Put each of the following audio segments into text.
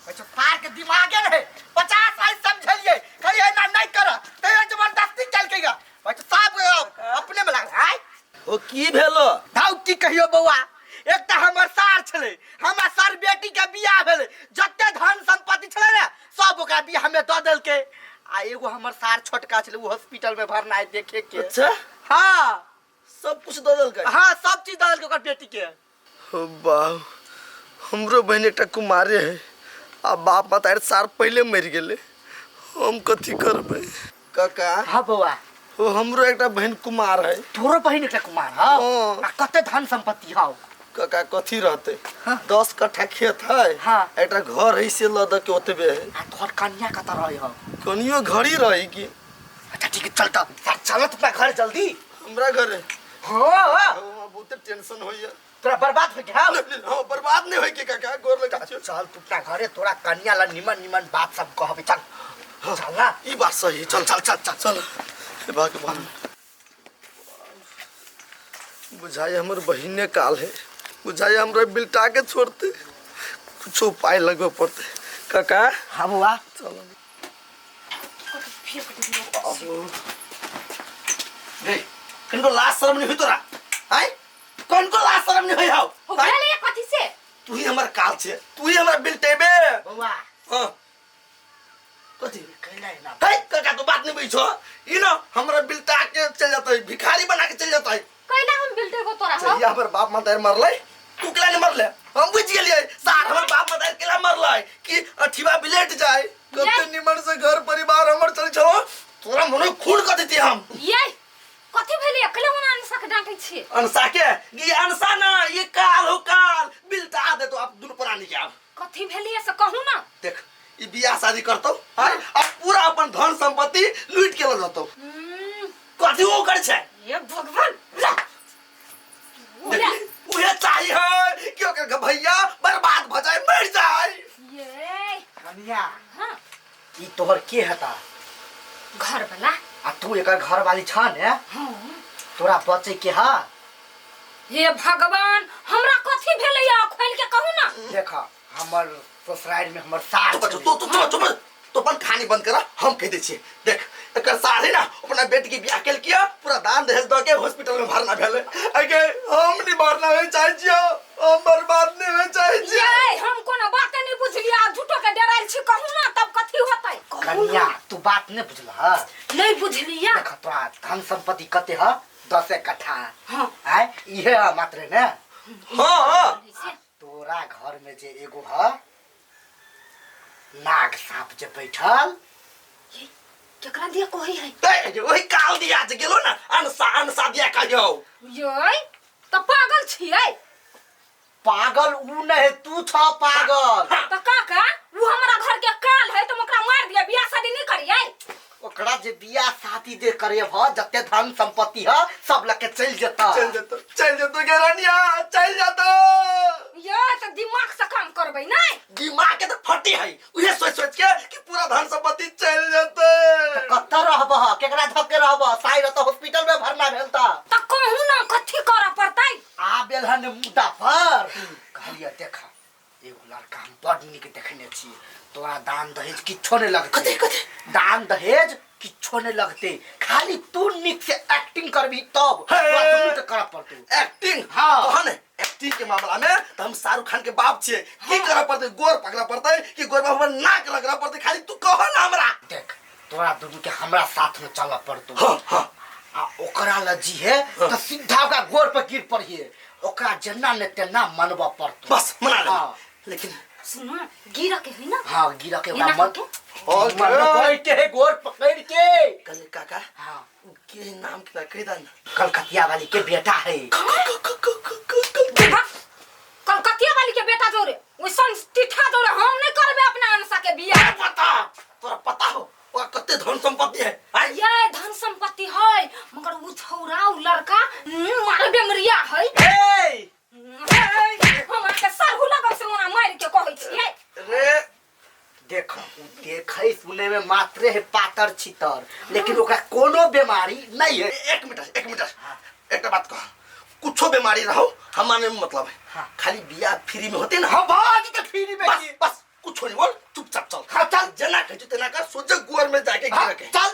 अच्छा सार के दिमागे रहे 50 साल समझलिए खाली एना नहीं कर तैयो जबरदस्ती केलकै गा। अच्छा साफ अपने में लागल आय। ओ की भेलो? धाउ की कहियो बौआ, एकटा हमर सार छलै, हमर सार बेटी के बियाह भेलै, जते धन संपत्ति छलै ने सब ओकरा बियाह में दऽ देलकै। आ एगो हमर सार छोटका छलै, ओ हॉस्पिटल में भरना है देखे के। अच्छा। हाँ। सब कुछ दऽ देलकै? हाँ, सब चीज दऽ देलकै ओकर बेटी के। ओ बाप, हमरो बहन एकटा कुमारे है आ बाप माता सार पहले मरि गेलै, हम कथी करबै? काका। हाँ बौआ। ओ हमरो एकटा बहन कुमार है। तोरो बहन एकटा कुमार हौ? हाँ। आ कते धन संपत्ति हौ? काका कथी रहते? हाँ। 10 कट्ठा खेत है। हाँ। एकटा घर है से लऽ दऽ के ओतबे है। आ तोहर कन्या कतऽ रहै हौ? कनियो घड़ी रही की। अच्छा ठीक है, चल तऽ चल अपना घर जल्दी। हमरा घर है? हाँ। हाँ, बहुते टेंशन होइया। तोरा बर्बाद हो गया? नहीं, नहीं, हाँ, बर्बाद नहीं होई के काका, गोर लगा छियो। चल तू अपना घरे, तोरा कन्या ला निमन निमन बात सब कहबे, चल। हाँ। चल ना। ई बात सही है, चल चल चल चल चल। हे भगवान, बुझाई हमर बहिने काल है, बुझाई हमरा बिलटा के छोड़ते, कुछ उपाय लगबे पड़ते। काका। हाँ बुआ। चलो। रे, कनको लाज शरम नहीं होई तोरा? आय? कनको लाज शरम नहीं होई हौ? हो गेलै ये कथी से? तू ही हमर काल छे, तू ही हमरा बिलटेबे। बौआ। हाँ। कथी? कैला ना। हे काका, तू बात नहीं बुझो, ई ना हमरा बिलटा के चल जाता है, भिखारी बना के चल जाता है। कैला हम बिलटेबो तोरा हौ? जहिया हमर बाप माता मरलै, तू केला नहीं मरले? हम बुझ गेलियै सार हमर बाप माता केला मरलै कि अठीवा बिलेट जाए, कते निमन से घर परिवार हमर चल छलो, तोरा मनो खून कर देती हम। ये कथी भेलै? अकेले ओना अनसा के डांटै छियै। अनसा के? ये अनसा ना, ये काल हो काल बिलटा दे तो आप दुनू प्राणी के। आब कथी भेलै से कहू ना। देख, ई बियाह शादी करतौ आय, अब पूरा अपन धन संपत्ति लूट के ल जतौ। कथी ओ कर छै? हे भगवान, देख, उहे चाही है कि ओकर भैया बर्बाद भ जाए, मर जाए। ये कन्या। हाँ। ई तोहर के हता? घर वाला। आ तू एकर घर वाली छ ने? हाँ। तोरा बचे के हा? हे भगवान, हमरा कथी भेलै या खोल के कहू ना। देख, हमर ससुराल में हमर सास चुप चुप तू चुप चुप, तो अपन कहानी बंद करा, हम कह दै छियै। देख, एकर सार है ना अपना बेटी के बियाह केल किया, पूरा दान दहेज दऽ के हॉस्पिटल में भरना भेलै। अगे हम नहीं भरना होय चाहै छियै, हम बर्बाद नहीं होय चाहै छियै। ये हम कोनो बात नहीं बुझलियै, आ झूठो के डरायल छी। कहू ना तब कथी होतै? कहू ना। कन्या, तू बात नहीं बुझलह? नहीं बुझलियै। देख, तोरा धन संपत्ति कते ह? 10 कट्ठा। हाँ। आय इहे ह मात्र ने? हाँ, हाँ। तोरा घर में जे एगो ह नाग सांप जे बैठल, ये केकरा दिया कही है? ए, वही काल दिया जे गेलो ना, अनसा अनसा दिया कहियो। ये त पागल छियै। पागल ऊ नहीं है, तू छ पागल। त काका, ऊ हमरा घर के काल है त ओकरा मार दिया, बियाह शादी नहीं करियै। ओकरा जे बियाह शादी जे करे ह, जते धन संपत्ति ह सब लके चल जेता। चल जेतो, चल जेतो गेरनिया, चल जेतो। ये त दिमाग से काम करबै नै? दिमाग के त फटी है, उहे सोच सोच के कि पूरा धन संपत्ति चल जेते। त कत्ता रहबह, केकरा धक्के रहबह? साइर त हॉस्पिटल में भरना भेल त। त कहू ना कथी करऽ पड़तै? आ बेल हन मुद्दा पर कहलियै, देख एगो लड़का हम बड़ नीक देखने छी, तोरा दान दहेज किछो नहीं लगते। कथी, कथी? दान दहेज किछो नहीं लगते, खाली तू नीक से एक्टिंग करबी तब हे! तोरा दुनू के करऽ पड़तौ। एक्टिंग? हाँ। तहन एक्टिंग के मामला में तो हम शाहरुख खान के बाप छियै, की करऽ पड़तै? गोर पकड़ऽ पड़तै कि गोर पर हमर नाक रगड़ऽ पड़तै? खाली तू कह ना हमरा। देख, तोरा दुनू के हमरा साथ में चलऽ पड़तौ। हाँ, हाँ। आ ओकरा ल जी है तो सीधा ओकरा गोर पर गिर पड़िए, ओकरा जेना ने तेना मनबऽ पड़तौ। बस मना ले। हाँ। लेकिन सुनो, गिर के है ना? हाँ, गिर के एना ओकरा मन के? और मनबै के है, गोर पकड़ के। कहले काका, हाँ। उ के नाम के कह दन? कलकतिया वाली के बेटा है। कलकतिया वाली के बेटा जोरे ओइसन टीठा जोरे हम नहीं करबे अपना अनसा के बियाह। पता तोरा पता हो ओकरा कते धन संपत्ति है? आय? ये धन संपत्ति है, मगर उ छौरा उ लड़का मारे बेमरिया है। ए! हम अहाँके सरहु लगल से ओना मारि के कहै छियै। रे देख, उ देखै सुने में मात्रे है पातर छितर, लेकिन ओकरा कोनो बीमारी नहीं है। एक मिनट, एक मिनट, एकटा बात कह, कुछो बीमारी रहो हमारे में मतलब है। हाँ। खाली बियाह फ्री में होते ना। हाँ, बात तो फ्री में बस, की। बस कुछ कुछ नहीं बोल, चुपचाप चल। हाँ चल, जना कहै छी तेना कर, सोझे गोर में जाके हाँ, गिरे के। चल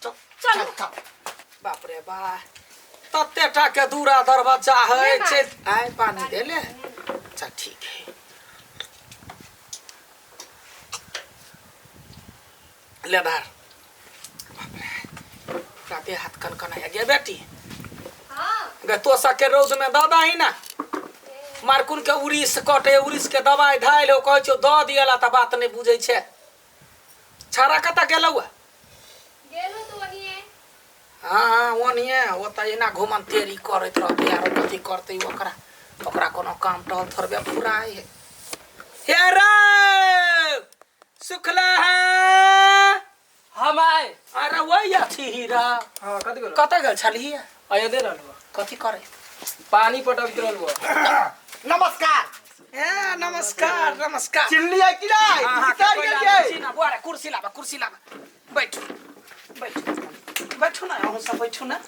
चल। चल। चल। बाप रे बा, तते टा के दूरा दरवाजा है। ले बा। चल आय, पानी दे ले। अच्छा ठीक है, ले धार। बाप रे, राते हाथ कनकन आ गया बेटी। हाँ। गे तो सके रौद में दऽ दही ना, मारकुन के उड़ीस कटे, उड़ीस के दवाई धाइल हो, कहै छौ दऽ दियला तऽ बात नहि बुझै छै। छाड़ा कतऽ गेलौ? गेलू तो वही। हाँ हाँ, ओनिये ओ तऽ एना घुमन तेरी करैत रहतै, आरो कथी करतै? ओकरा ओकरा कोनो काम टहल थोड़बे फुराइ है। हे रे सुखला है। हम आए। अरे वही अथी हीरा। हाँ, कथी गेलो? कतऽ गेल छलियै? अयोध्या रहलहुँ। कथी करै? पानी पटबैत रहलहुँ। नमस्कार। ए नमस्कार नमस्कार। चिल्लियै कि नहि? हाँ, हाँ, बिसरि कोइ गेलियै? छी ना बुआ रे, कुर्सी लाबा, कुर्सी लाबा, बैठू बैठू बैठू ना, अहूँ सब बैठू ना,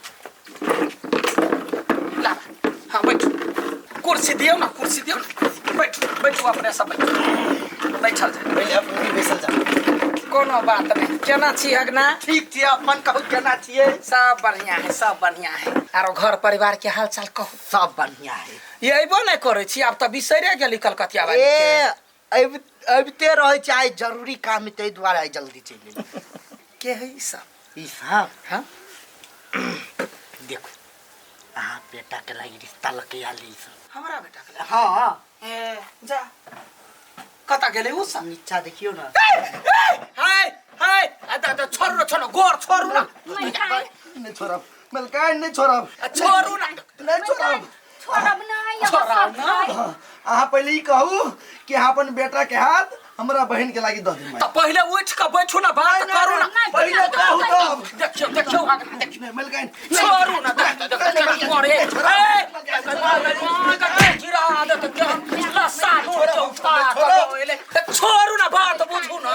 लाबा। हाँ बैठू, कुर्सी दियौ ना, कुर्सी दियौ ना, बैठू बैठू, अपने सब बैठू, बैठल जाए। पहिले अपने बैसल जा। कोनो बात नहीं। केना छी हगना? ठीक छियै, अपन कहू केना छियै? सब बढ़िया है, सब बढ़िया है। आरो घर परिवार के हाल चाल कहू। सब बढ़िया है। ये अयबो नहीं करै छी, आब तऽ बिसरे गेली कलकतिया वाली के। ए अबिते रहै छै, आइ जरूरी काम है ताहि दुआरे आइ जल्दी चलि एलियै। के है ई सब? ई सब? हाँ। देखू, अहाँ बेटा के लागि रिश्ता लऽ के आयल ई सब। हमरा बेटा के? हाँ। ए जा, कतऽ गेलै उ सब? नीचा देखियौ ना। हाय हाय, आ द द, छोड़ू ना, छोड़ू गोर, छोड़ू ना। नहीं छोड़ब मलकाइन, नहीं छोड़ब। आ, छोड़ू ना। नहीं छोड़ब। छोड़ब नहीं। छोड़ब ना। अहाँ पहिले ई कहू कि अहाँ अपन बेटा के हाथ हमरा बहिन के लागी दऽ दिम। तऽ पहिले उठि कऽ बैठू ना, बात करू ना। पहिले कहू तब। देखियौ देखियौ, आगे देखियौ। नहीं मलकाइन। छोड़ू ना, देख देख देख, करे ए गिरा दे तऽ लस्सा नोच के उठा कऽ एलै। छोड़ू ना, बात बुझू ना।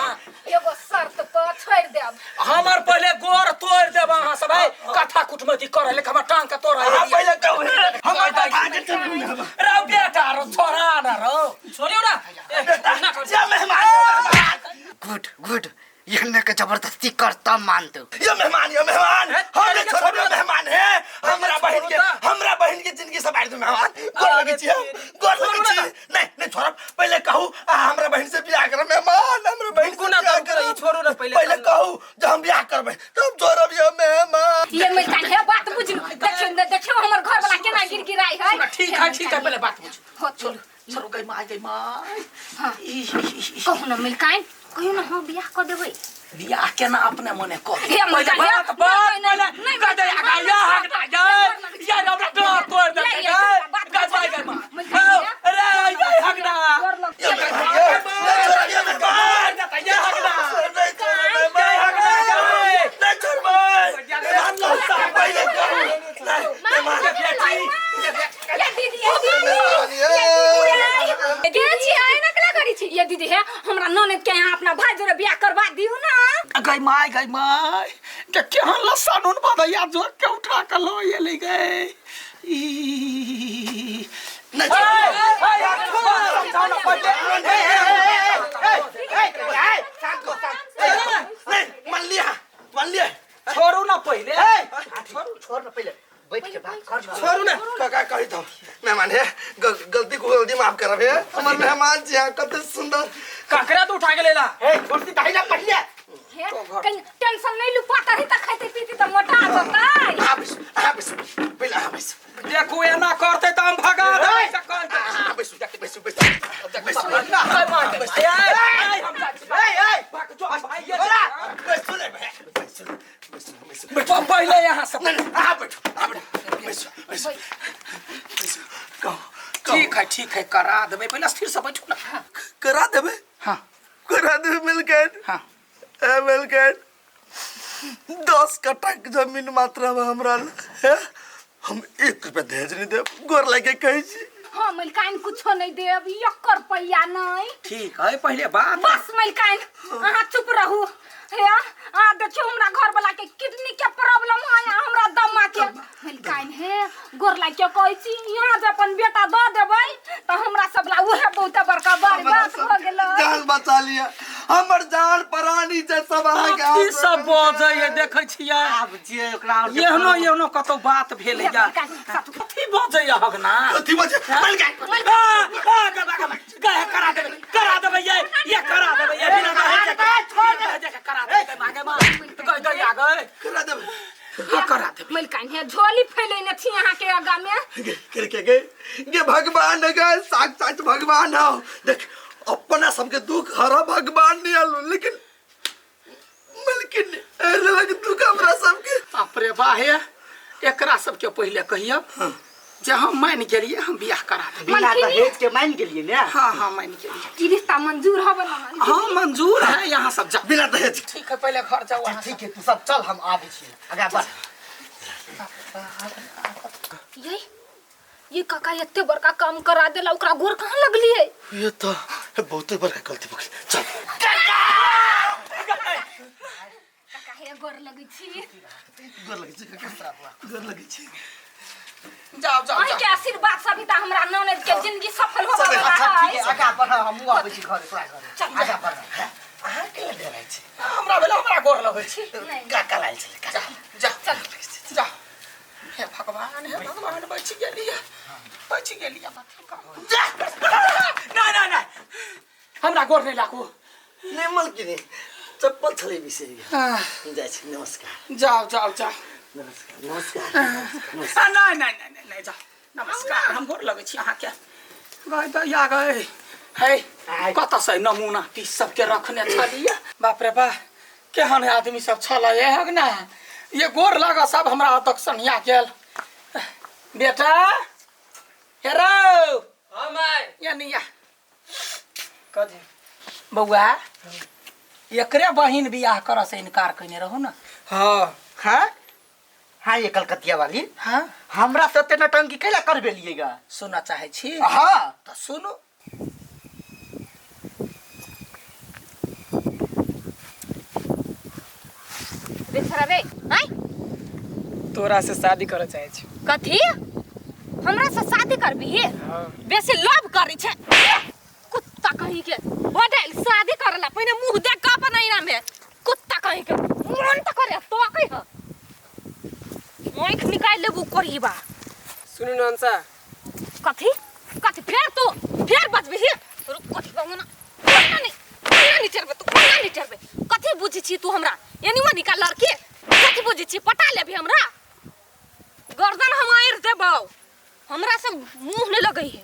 एगो शर्त पर छोड़ि देब। हमर पहिले गोर तोड़ि देब अहाँ सब। है कथा कुटमैती करे ले हमर टांग के तोड़। अहाँ पहिले कहू, हमर कथा के चलू। रौ बेटा रौ, छोड़ा ना रौ, छोड़ियौ ना। ए, ना करू। ये मेहमान, ये मेहमान। गुड गुड, ये के जबरदस्ती कर तब मानते। ये मेहमान, ये मेहमान, हम नहीं छोड़ब। ये मेहमान है, हमरा बहिन के, हमरा बहिन के जिंदगी से बाहर दू। मेहमान, गोर लगे छी हम, गोर लगे छी। नहीं नहीं छोड़ब, पहिले कहू अहाँ हमरा बहिन से बियाह करब। मेहमान, हमरा बहिन से रुकू ना, बियाह तब करब। छोड़ू ना पहिले। पहिले कहू जे हम बियाह करबै तब छोड़ब ये मेहमान। ये मिलता है, बात बुझलू? देखियौ ने, देखियौ हमर घर वाला केना गिड़गिड़ाइ है। ठीक है ठीक है, पहिले बात बुझू। हो चलू। छोड़ू, गई माय, गई माय। हाँ। कहू ना मिलकाइन, कहियो ना, हाँ बियाह कऽ देबै। बियाह केना अपने मने कर? हे पहिले मलकाइन, बात बात नहीं, नहीं, पहिले नहीं, कह दे नहीं, आगा नहीं, या नहीं, हगना नहीं, या नहीं, या हमरा डर तोड़ दे। नहीं, गई बात गई माय, गई माय। मलकाइन, अरे ये हगना। गोर लग। ये मेहमान, ये नहीं छोड़ब ये मेहमान। ये हगना। नहीं छोड़ब ये हगना। मेहमान, नहीं छोड़ब। मेहमान पहिले कहू। नहीं मेहमान। ये दीदी, ये दीदी, मेहमान, ये के छी आइ नकला करै छी? ये दीदी, हे हमरा ननद के यहाँ अपना भाई जोरे बियाह करवा दियौ ना। गई माय, गई माय, के केहन लस्सा नून बदैया जोर के उठा के लो एली गए ई। नहीं ए, छोड़ब। ए, समझाओ ना पहिले। शांत हो, शांत। नहीं मान लिया, मान लिया। छोड़ू ना पहिले। छोड़ छोड़ ना, पहिले बैठ के बात कर ना। छोड़ू ना काका, कही तो मेहमान है, गलती को गलती माफ करब हे। हमर मेहमान जी, हाँ कते सुंदर। ककरा तू उठा के लेला? ए कुर्सी दही ना पहिले। हे कहीं टेंशन नहीं लू, पाता रही त खाते पीते त मोटा जतै। अहाँ बैसू, अहाँ बैसू, पहिले अहाँ बैसू। देखू, एना करते तऽ हम भगा देबै से कह दे। अहाँ बैसू बैसू बैसू बैसू। ए, ए, हम जाइ छी। ए ए भाग जो, भाई, ये बैसू ने बैसू बैसू बैसू। पहिले यहाँ से। नहीं नहीं, अहाँ बैठो, अहाँ बैठो, बैसू बैसू बैसू, कहू कहू। ठीक है ठीक है, करा देबै, पहिले स्थिर से बैठू ना। करा देबै? हाँ। करा देबै मिलकर? हाँ। ए मिलकर, 10 कट्ठा के जमीन मात्रा में हमरा है, हम 1 रुपया दहेज नहीं देब, गोर लागे कहै छी। हाँ मलकाइन, कुछो नहीं देब, एकर रुपैया नहीं। ठीक है, पहिले बात बस मलकाइन, अहाँ चुप रहू। हे आ देखियो हमरा घर वाला के किडनी के प्रॉब्लम है आ हमरा दमा के मलकाइन हे गोर लाग के कहै छी यहाँ जे अपन बेटा दऽ देबै तऽ हमरा सब ला उहे बहुते बड़का बात बात भऽ गेलै। जान बचा लिया हमर जान प्राणी छै सब अहाँ के की सब बजैए देखै छियै। आब जे ओकरा और के एहनो एहनो कतौ बात भेल या कथी बजैए हगना? कथी बजे मलकाइन। गए करा देबै, करा देबै, ये करा देबै, ये बिना दहेज के, बिना दहेज के करा देबै मागे माँ गए दैया गए करा देबै। हाँ, करा देबै। मलकाइन हे झोली फैलेने छी अहाँ के आगा में। गे गे गे गे भगवान गे साक्षात भगवान हो। देख अपना सबके दुख हरा भगवान नहीं आलू, लेकिन मलकिन लग दुख हमरा सबके। बाप रे बा हे एकरा सबके पहिले कहियो जे हम मान गेलिए हम बियाह करा देबै। बिना मलकिनी। दहेज के मान गेलिए ने। हाँ हाँ मान गेलिए। ई रिश्ता मंजूर हबे ना? हाँ मंजूर है, यहाँ सब जा बिना दहेज। ठीक है पहले घर जाओ अहाँ। ठीक है तू सब चल हम आबै छी आगा बढ़। ये काका एते बड़का काम करा देला ओकरा गोर कहाँ लगलिए? ये तो बहुते बड़का गलती भऽ गेल। चल काका हे गोर लगै छी। गोर लगै छी काका, गोर लगै छी। जाओ जाओ अहीं के आशीर्वाद सविता हमरा ननद के जिंदगी सफल होबे वाला अच्छा ठीक है। है आगा बढ़ हमहूँ आबै छी घरे तोरा घरे। चल। आगा बढ़। अहाँ के ले डराइ छी? हमरा भेल हमरा गोर लगै छी। काका लायल छलै काका। जा जा जा। हे भगवान हे भगवान बचि गेलिए बचि गेलिए। नहीं नहीं नहीं हमरा गोर नहीं लागू। नहि मलकिनी चप्पल छलै बिसरि गेल। जाइ छी नमस्कार। जाओ जाओ जाओ। नमस्कार नमस्कार। नहीं नहीं नहीं नहीं जाओ नमस्कार हम गोर लगै छी अहाँके। गए दैया गए हे कतऽ से नमूना पीस सबके रखने छलियै। बाप रे बा केहन आदमी सब छलै हे ना ये गोर लागऽ सब हमरा दक्षनिया गेल। बेटा हे रौ। हाँ my. या निया कथी? बौआ एकरे बहिन बियाह करऽ से इनकार कयने रहू ना? हाँ हाँ हाँ ये कलकतिया वाली। हाँ हमरा से ओते नटंकी कैला करबेलिएगा? सुनऽ चाहै छी? हाँ तऽ सुनू। रे छोरा रे आय तोरा से शादी करऽ चाहै छी। कथी? हमरा से शादी करबी? हाँ। बेसी लव करै छै कुत्ता कहीं के। बडल शादी करला पहिने मुंह देख के अपन ऐना में कुत्ता कहीं के मन त करे तो कहि ह आँख निकालि लेबू कोरीबा। सुनू न अंसा। कथी कथी? फेर तू फेर बजबही? रुक कथी कहू ना कोना नहीं कोना नहीं चढ़बे तू कोना नहीं चढ़बे। कथी बुझै छी तू हमरा एनी ओनी का लड़की? कथी बुझै छी पटा लेबही हमरा? गर्दन हम आरि देबौ हमरा से मुंह नहीं लगै है।